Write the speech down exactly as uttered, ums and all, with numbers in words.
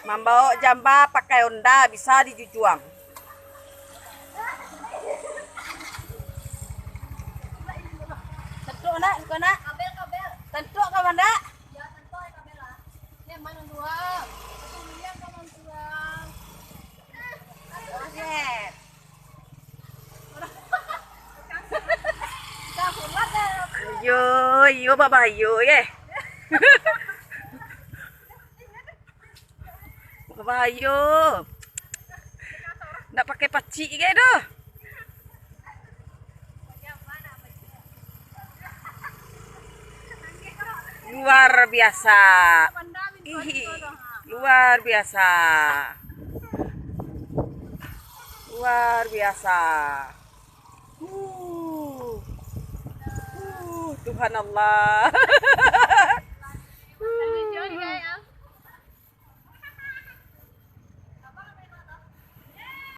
Mambao jamba pakai onda bisa dijujuang. Tentuk nak, suka nak? Tentuk ka mandak? Iyo, iyo, babayo, ye. Babayo. Ndak pakai pacik ge doh. Luar biasa. Ih, luar biasa. Luar biasa. Uh. Uh, Tuhan Allah.